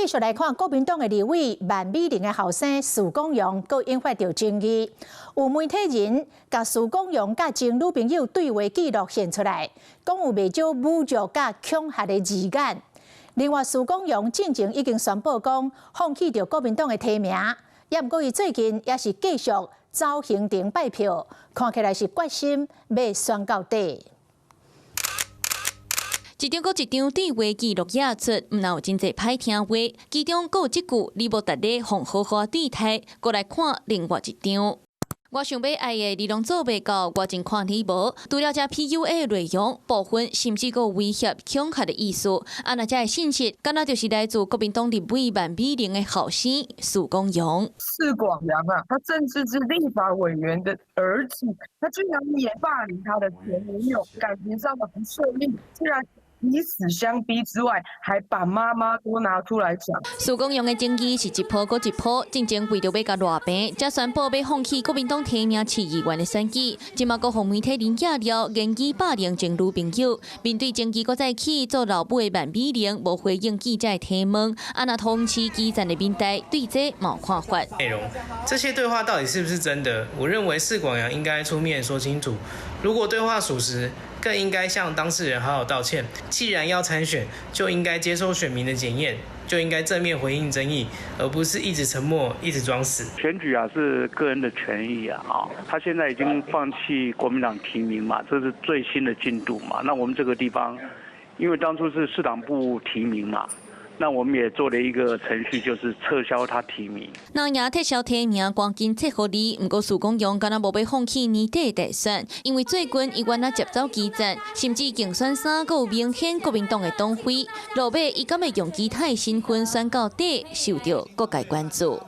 繼續來看國民黨的立委萬美玲的後生許廣揚，閣引發著爭議。有媒體人共許廣揚佮前女朋友對話記錄現出來，講有袂少侮辱佮恐嚇的字眼。另外，許廣揚進前已經宣布講放棄著國民黨的提名，也毋過伊最近也是繼續走行程拜票，看起來是決心欲選到底。一張閣一張對話記錄掖出，毋但有真濟歹聽話，其中閣有這句你無值得予好好對待，閣來看另外一張。我想欲愛的，你攏做袂到，我真看你無。除了這 PUA 內容，部分甚至閣有威脅、恐嚇的意思。啊，若這个信息，敢若就是來自國民黨立委萬美玲的後生許廣揚。許廣揚啊，他甚至是立法委員的兒子，他居然也霸凌他的前女友，感情上的不順利，居然以死相逼之外，還把媽媽都拿出來講。許廣揚的爭議是一波閣一波，進前為著欲共賴平，才宣布欲放棄國民黨提名市議員的選舉，這馬閣予媒體人揭料言語霸凌前女朋友。面對爭議閣再起，做老母的萬美玲無回應記者的提問，啊若桃園市基層的民代對這嘛有看法。內容，這些對話到底是不是真的？我認為釋廣揚應該出面說清楚。如果對話屬實，更應該向當事人好好道歉。既然要參選，就應該接受選民的檢驗，就應該正面回應爭議，而不是一直沉默，一直裝死。選舉啊是個人的權益啊，啊，他現在已經放棄國民黨提名嘛，這是最新的進度嘛。那我們這個地方，因為當初是市黨部提名嘛。那我們也做了一個程序，就是撤銷他提名。若也撤銷提名，趕緊撤予你。毋過許廣揚敢若無欲放棄年底大選，因為最近伊原來接走基層，甚至競選衫閣有明顯國民黨的黨徽。落尾伊敢會用其他的身份選到底，受著各界關注。